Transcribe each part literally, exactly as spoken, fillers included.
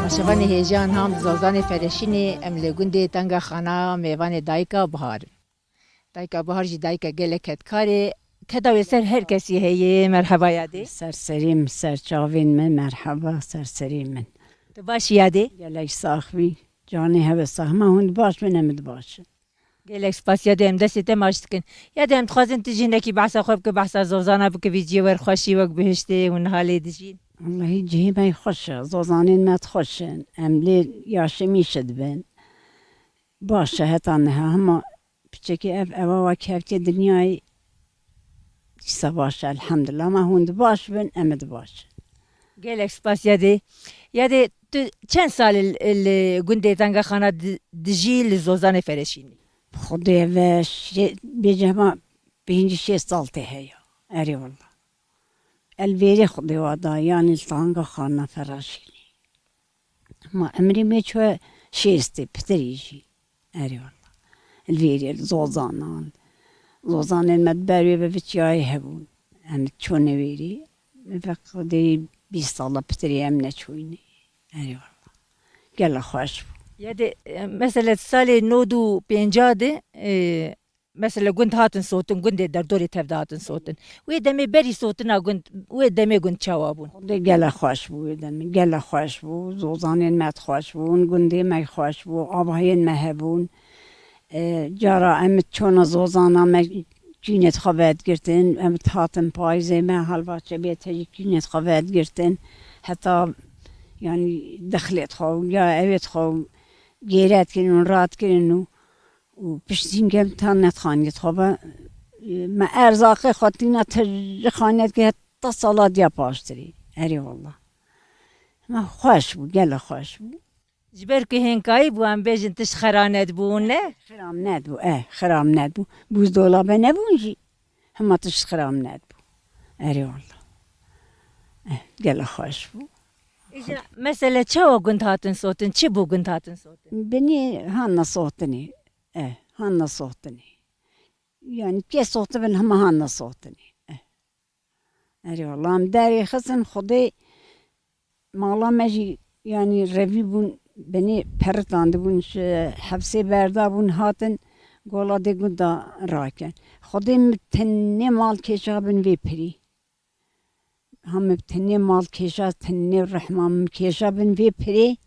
Şevanê hêjan ham Zozanê Fereşînê em li gundê Tenga Xana mêvanê dayika Bihar in. Dayika Bihar jî dayika gelek kedkar e. Keda wê ser her kesî heye. Merheba yadê. Ser serî min, ser çavên min, merheba, ser serî min. Tu baş î yadê? Gelek sax bî. Canê hewe sax. Ma hûn baş bin, em di baş in. Gelek spas yadê, em destê te maç dikin. Yadê, em dixwazin tu jî hinekî behsa xwe bike, behsa Zozana bike, vî cihê wer xweşî wek bihiştê hûn niha lê dijîn. Wellahî cihê me xweş e, Zozanên me xweş in. Em lê yaşemî şidibin. Baş e heta niha, hema piçekî ev ewa wa kevtê dinyayê. Dîsa baş e, elhamdulillah. Ma hûn di baş bin, em di baş. Gelek spas yadê. Yadê, tu çend sal li, li gundê Tenga Xana di-, dijî, li Zozanê Fereşînî? Xwedê ve şê-, bêje hema pêncî şêst sal tê heye. Erê wela. El vêrê Xwedê wa da, yanî li Tenga Xana Fereşînî. Ma emrê me çûye şêstê, pitirî jî. Erê wela. Li vêrê, li Zozanan. Zozanên me di ber wê ve viçiyayê hebûn. Em çûne vêrê. Min ve qedê bîst sala pitirê em neçûyne. Erê wela. Gela xweş bû. Yadê, e, mesele salê nod û pênca de, e, Mesela gund hatin sotin, gundê derdorê tev de hatin sotin. Wê demê berî sotina gund, wê demê gund çawa bûn? Xwedê gele xweş bû wê demê, gele xweş bû. Zozanên me xweş bûn, gundê me xweş bû, avahiyên me hebûn. E, cara em çona zozana me çînê xwe vedigirtin, em hatin payîzê me halvaçe bê tejî çînê xwe vedigirtin. Heta, yanî, dexlê xwe ya evê xwe gêret kirin û rat kirin û û piştî hingê em ta netxanî dixwe be, me erzaqê xwe tîna te ji xaniyet ke heta sala diya paştirî. Erê wela. Me xweş bû, gele xweş bû. Ji ber ku hênkayî bû, em bêjin tişt xira nedibû, ne? Xiram nedibû, eh, xiram nedibû. Buzdolabe nebûn jî. Hema tişt xiram nedibû. Erê wela. Eh, gele xweş bû. Îja mesele çawa gund hatin sotin? Çi bû gund hatin sotin? Binî han nesotinê. Eh, han nesotinê. Yanî pê soxtibin hema han nesotinê. Eh. Erê wela em derê xistin Xwedê mala me jî yanî revî bûn, binê peritandibûn, ji hevsê berdabûn hatin gola dê gunda rakin. Xwedê min tenê mal kêşa bin vê pirî. Ha min tenê mal kêşa, tenê rehma min kêşa bin vê pirê.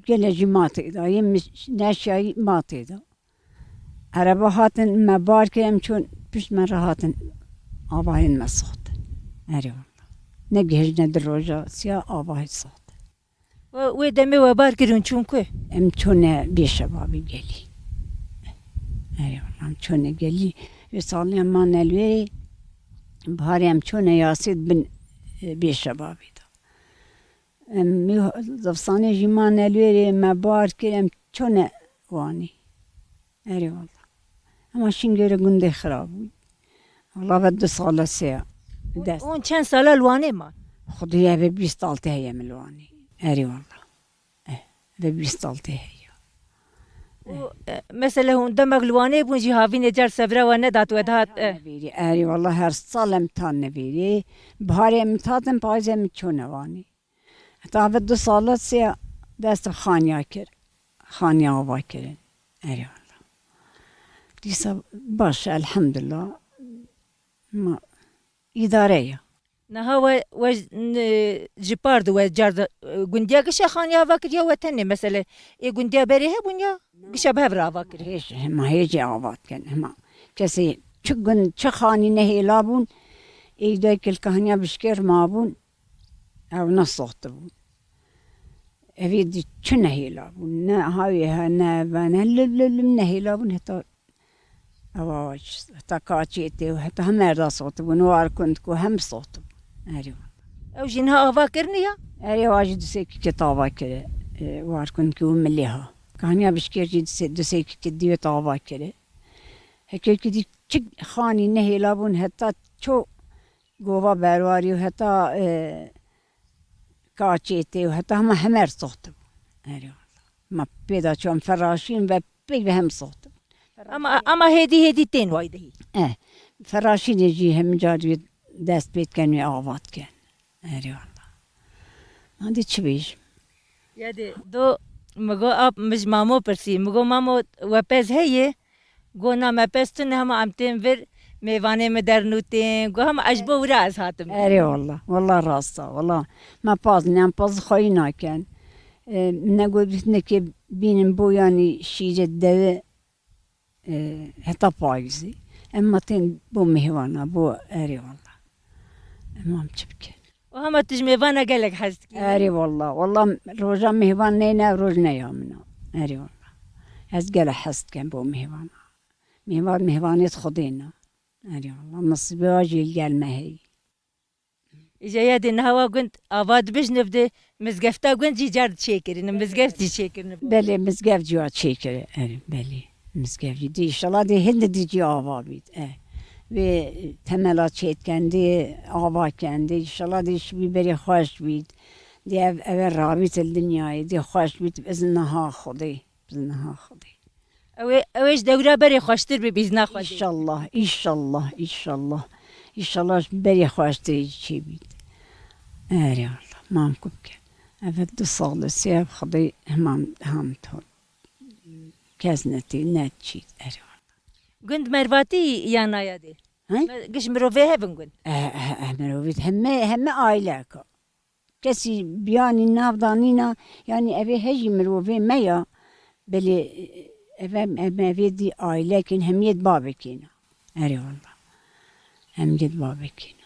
Gele jî ma tê de, yê min neşiyayî ma tê de. Ereba hatin me bar kir, em çûn pişt me re hatin avahên me soxtin. Erê wela. Negihîjne di roja siya avahî soxtin. We, wê demê we bar kir hûn çûn ku? Em çûne bê şebabî gelî. Erê wela, em çûne gelî. Wê salê em mane li wê biharê em çûne yasê bin, e, bê şebabî de. Em, zivistanê jî mane li wêrê me bar kir, em çûne Wanê. Erê wela. Hema Şingêrê gundê xirab bû. Wela ve du sala sê ya. Hûn, dest. Hûn çend sala li Wanê man? Xwedê eve bîst altı heye min li Wanê. Erê wela. Eh, ve bîst altı heye. Û, e, mesela hûn demek li Wanê bûn jî havînê car sebra we nedat we dihat, e. Erê wela her sal em tan nevêrê. Biharê em tatin, payîzê em çûne Wanê. Heta ve du sala sê dest xaniya kir. Xaniya ava kirin. Erê wela. Dîsa baş, elhamdulillah. Ma îdare ya. Niha we, we, n-, ji par di we car de, e, gundiya gişe xaniya ava kir ya we tenê mesele ê gundiya berê hebûn ya gişe bi hev re ava kir? Hêj, hema hêjê ava dikin, hema. Kesê çi gund, çi xanî nehêla bûn, ê dayikê li kahniya bişkêr mabûn. Ew nesoxtibû. Evê di çi nehêla bû? Ne havê he, ne eve, ne lim lim lim nehêla bûn heta ewa, heta kaçê tê û heta hem erda soxtibûn û arkund ku hem soxtibû. Erê. Ew jî niha ava kirine ya? Erê, wa jî du sê kikê tava kire. E, arkund ku milê ha. Kahniya bişkêr jî du sê, du sê kikê diwê tava kire. Heke ki dî çi xanî nehêla bûn heta ço Gova berwarî û heta, e, kaçê tê û heta hema hemer soxtibû. Erê wela. Ma pê de çû em feraşîn ve pê ve hem soxtibû. Ama, ama hêdî hêdî tên way dehî. E, feraşînê jî hem car wê dest pê dikin wê ava dikin. Erê wela. Hadi çi bêjim? Ya dê do mi got ap, mi ji mamo pirsî. Mi got mamo, we pez heye? Got na, me pez tune, hema em tên vir mêvanê mi dernûtên. Got hema ez ji bo wira ez hatim. Erê wallah, wallah rast e, wallah. Me paz ne, em paz xweyî nakin. E, min negot hinek bînin bo yanî şîrê dewe e, heta payîzê. Em ma tên bo mêvana, bo erê wallah. Em ma çi bikin? Û hema tu ji mêvana gelek hez dikî. Erê wallah. Wallah roja mêvan neyne, roj ne ya min a. Erê wallah. Ez gelek hez dikim bo mêvana. Mêvan mêvanê Xwedê ne. Erê wallah. Nisîba jî li gel me heye. Îja ya dê niha wa gund ava dibijne bi dê mizgefta gund jî car diçêkirin, mizgeft jî çêkirin. Belê mizgeft jî wa çêkir, erê belê. Mizgeft jî dê, înşallah dê hindi dî jî ava bît. E. Vê temela çêtken dê, ava ken dê, înşallah dê şibî berê xweş bît. Dê ev, ev rabît li dinyayê, dê xweş bît, bi izin niha Xwedê. Bi niha Xwedê. Ew ê, ew ê ji dewra berê xweştir bibî, zina Xwedê. Înşallah, înşallah, înşallah. Înşallah ji berê xweştirê jî çêbît. Erê Allah, mam ku bike. Evet du sal e, sê ev Xwedê hemam ham to. Kes netê, net çît, erê Allah. Gund mervatî ya naya dê. He? Giş mirovê hevin gund. E, e, e, mirovî heme, heme aileka. Kesî biyanî nav danîna, yanî evê hejî mirovê me ya, belê ev em, em evê dî aîlekên hemiyê di bavekê ne. Erê wallah. Hemiyê di bavekê ne.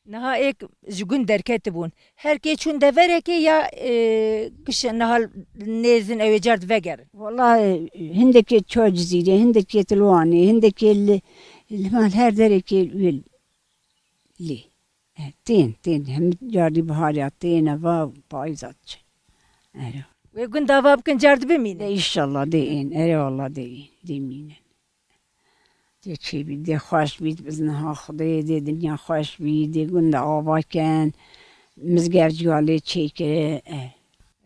Niha êk ji gund derketibûn. Her kê çûn deverekê ya e, giş niha nêzin ew ê car divegerin. Wallah hindekê ço Cizîrê, hindekê Tilwanê, hindekê li, li mal her derekê wê lê. E, tên, tên, hemî carî biharê ya tên, eva payîza diçin. Ero. Wê gund ava bikin car dibimînin. De înşallah dê ên, erê wallah dê ên, dê mînin. Dê çêbî, dê xweş bît, bi izniha Xwedê, dê dinya xweş bî, dê gund ava ken, mizgeft jî wa lê çêkire, e.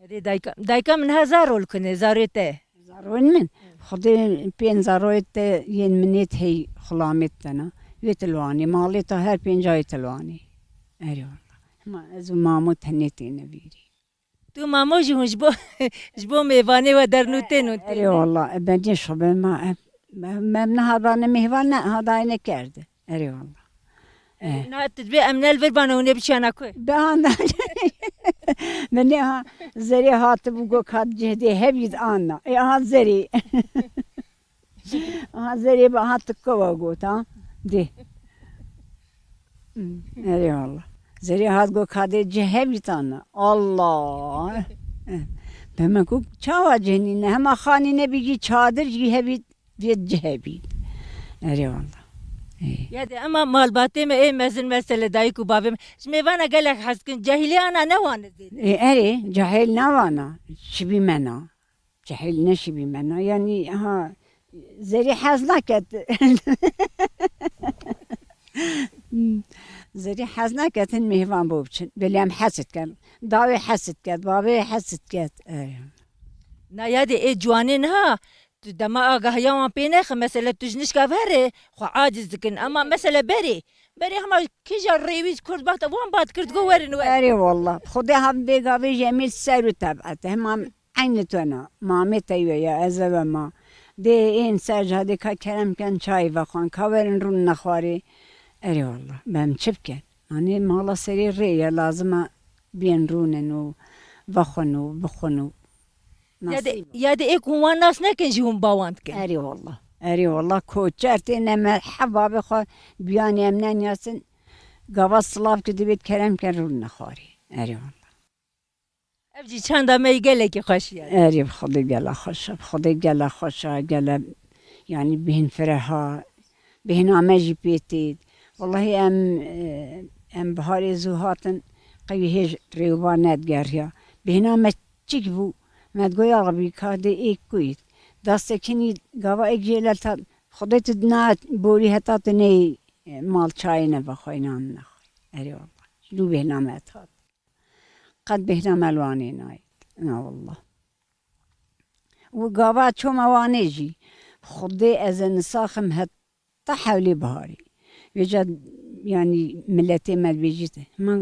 Erê dayka, dayka min ha zarol kune, zarê te. Zarûn min. Xwedê pênc zarûyê te yên minê hey xulamê te ne. Wê tilwanê. Malê te her pênca yê tilwanê. Erê wallah. Hema ez û mamo tenê têne vîrî. Tu mamo jî hûn ji bo ji bo mêvanê we dernûtên hûn têne. Erê wallah. E, ben ne şobe ma. E, me, me ne hadane mêvan ne hadayne kerde. Erê wallah. Eh. Na tu dibê em ne li vir bane hûn ê biçiyana ku? Be anda. Min ê ha zerê hatibû got ka cih dê hevî anna. Ê aha zerê. Aha zerê be aha tu kova got ha. Dê. Hmm, erê wallah. Zerê hat got ka dê cih hevî anna. Allah. Eh. Be me got çawa cih nîne. Hema xanî nebî jî çadir jî hevî Vê cihê bî. Erê wala. Ê. Ya de ema malbatê me ê mezin mesele dayik û bavê me. Ji mêvana gelek hez dikin. Cehîlê ana ne wane zêde. Ê, erê, cehîl ne wana. Şibî me na. Cehîl ne şibî me na. Yanî ha zerî hez naket. Zerî hez naket hin mêvan bo biçin. Belê em hez dikin. Dawê hez diket, bavê hez diket. Erê. Na ya de ê ciwanê niha Tu dema agahiya wan pê nexe, mesele tu ji nişka ve herê xwe aciz dikin, ema mesele berê, berê hema kîja rêwî ji kurd bexte wan bat kir, digo werin we. Erê wallah. Xwedê hem vê gavê jemîr ser û tebet. Hema eynî tu na. Mamê te wê ya, ez eve ma. Dê ên ser cadê ka kerem ken çayê vexwan, ka werin rûn nexwarê. Erê wallah. Bem çi bikin? Anê mala serê rê ye, lazim e biyên rûnin û vexwin û bixwin û Ya de, ya de ê ku wan nas nekin jî hûn bawan dikin. Erê wallah. Erê wallah koçer tê ne me hevabê xwe biyanê em nenyasin. Gava silav ki dibêt kerem ken rûn nexwarê. Erê wallah. Ev jî çanda me yî gelekî xweş ye. Erê bi Xwedê gela xweş e. Bi Xwedê gela xweş e. Gele yanî bêhn fireha. Bêhna me jî pê tê. Wellahî em, e, em biharê zû hatin, qewî hêj rêwba nedigeriya. Bêhna me çik bû, me digot, ya Rebî, ka dê êk ku ît. Dastek hinî gava êk jê lel ta, Xwedê tu na borî heta tu neyê, e, mal çayê nevexweynan nexwe. Erê wallah. Ji nû bêhna me hat. Qet bêhna me li Wanê nayêt. Na wallah. Û gava çoma Wanê jî. Xwedê ez ê nisaxim heta hewlê biharê. Vêca yanî miletê me dibêjît. Hema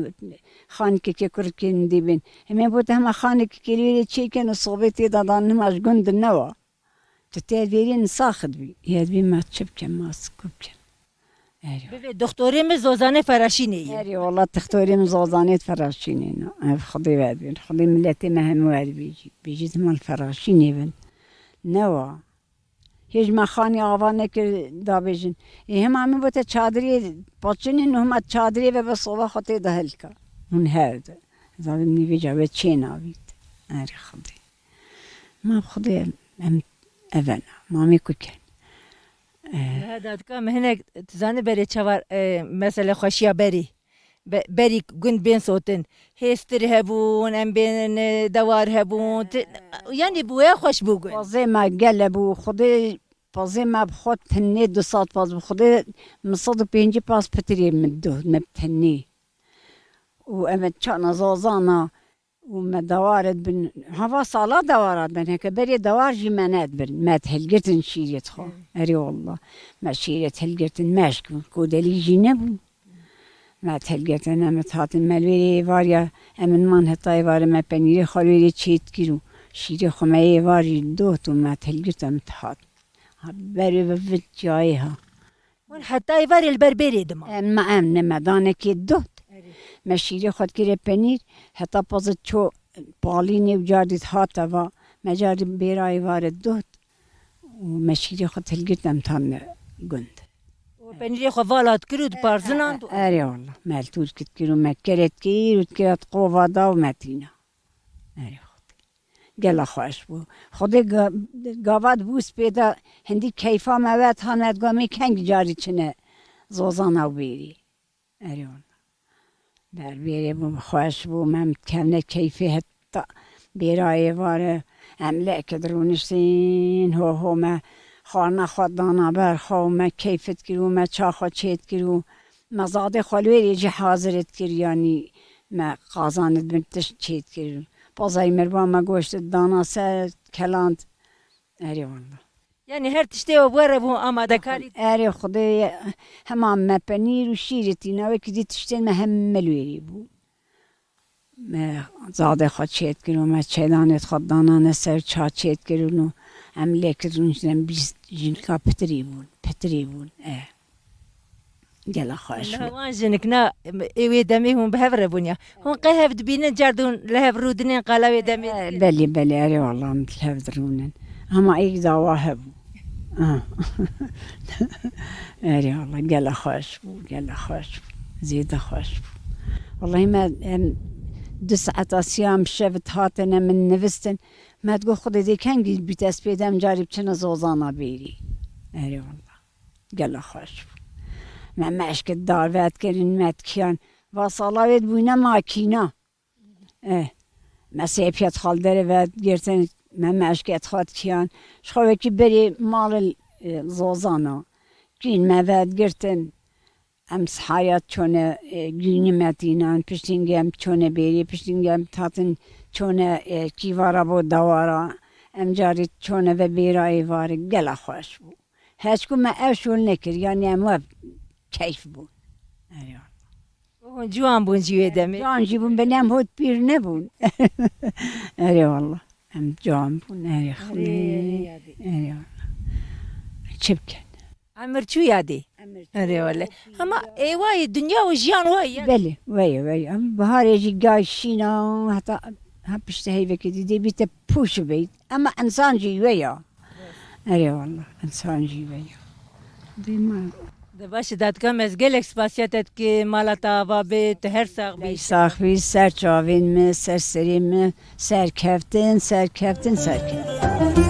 xanîkekê kurikê min dê bên. Hemê bû te hema xanîkekê lê çêkin û sobê tê de dan hema ji gund newa. Tu tê vêrî saxit bî. Yê dibî me çi bikim, ma siku bikim. Erê. Bivê doktorê min Zozanê Feraşînê ye. Erê, wala doktorê min Zozanê Feraşînê ne. Ev Xwedê ve dibîn. Xwedê miletê me hemû we dibêjî. Bêjî hema li Feraşînê bin. Newa. Hêj me xanî ava nekir dabêjin. Ê hema min bo te çadirê paçinî, hema çadirê ve be soba xwe tê de hilka. Hûn her de. Zalim nîvêca ve çê navît. Erê Xwedê. Ma bi Xwedê em evena. Ma mê ku ken. Eh. Niha dadika min hinek, tu zanî berê çawa, eh, mesele xweşiya berî. Be-, berî gund bên sotin. Hêstir hebûn, em bên, eh, dewar hebûn. Ti-, yanî bi wê xweş bû gund. Pazê me gele bû. Xwedê pazê me bi xwe tinê du sed pas bi Xwedê min sed û pêncî pas pitirê min do, me bi tinê. Û em çana zazana. Û me dewar dibin, hava sala dewara dibin, heke berê dewar jî me nedibin, me hilgirtin şîrêt xwe. Hmm. Erê wallah, me şîrêt hilgirtin, meşk bûn, kodelî jî nebûn. Me hilgirtin, em hatin me li wêrê êvar ya, em man heta êvarê me penîrê xwe li wêrê çêt kir û şîrê xwe me êvar jî dot û me hilgirt em hat. Ha, berê ve vit çiyayê ha. Hûn heta êvarê li ber bêrê diman? Em, me, em ne me danekê dot. Erê. Me şîrê xwe dikire penîr, heta pazit ço palînê û car dît hat eva. Me car dî bêra êvarê dot. Û me şîrê xwe hilgirt em tan gund. Û penîrê xwe vala dikir û diparzinan tu? Erê wallah. Me li tûrkî dikir û me keret kir û dikire qova da û me tîna. Erê Xwedê. Gela xweş bû. Xwedê ga-, gava dibû spê de hindî keyfa me ve tan me digot me kengî carî çine zozana û bêrî. Erê wala. Ber bêrê bû, xweş bû, me em kevne keyfê heta bêra êvare. Em leke dirûniştîn, ho ho me xwarina xwe dana ber xwe û me keyf dikir û me ça xwe çê dikir û me zadê xwe li wêrê jî hazir dikir, yanî me qazan dibin tişt çê dikir. Pazayê merva me goşt dana ser, keland. Erê wala. Yanî her tiştê we were bû amadekarî. Erê Xwedê hema me penîr û şîrê tîna wekî dî tiştên me heme li wêrê bû. Me zadê xwe çêt kir û me çêdanê xwe danane ser ça çêt kirin û em lê kirin, em bîst jinika pitirî bûn, pitirî bûn. E. Gela xweş bû. Niha wan jinikna ê wê demê hûn bi hev re bûn ya. Hûn qey hev dibînin, car dûn li hev rûdinên qala wê demê? E, belê, belê, erê wala em li hev dirûnin. Hema êk dawa hebû. Ah. Erê wala gela xweş bû, gela xweş bû. Zêde xweş bû. Wallahî me em du saeta siya em şev dihatin em min nivistin. Me digot Xwedê dê kengî bît ez pê dem carî biçine zozana bêrî. Erê wala. Gela xweş bû. Me meşkê darve dikirin, me dikiyan. Va sala wê dibûne makîna. Eh, me sêpiyet xal derê ve girtin, me meşkê xwe dikiyan. Ji xwe wekî berê mal, e, zozana. Kîn me ve girtin. Em sihaya çone, e, gînî me tînan, piştî hingê em çone bêrê, piştî hingê em tatin çone, e, kîvara bo dawara. Em carî çone ve bêra êvarê, gela xweş bû. Heçku me ev şol nekir, yanî em we keyf bûn. Erê wala. Hûn ciwan bûn jî wê demê. Ciwan jî bûn, belê em hot pîr nebûn. Erê wala. Em ciwan bûn, erê Xwedê. Erê, erê yadê. Erê wala. Çi bikin? Emir çû yadê. Emir çû, erê wala. Hema êwayî dinya û jiyan wayî ya. Belê, weye, weye. Em biharê jî gay şîna, heta ha piştî heyvekê dî dê bîte pûş beyt. Ema insan jî we ya. Erê wala, insan jî we ya. Dê ma. De baş e dadika me, ez gelek spasiya te dikim, mala te ava be, tu her sax bî. Sax bî, ser çavên me, ser serê me, serkeftin, serkeftin, serkeftin.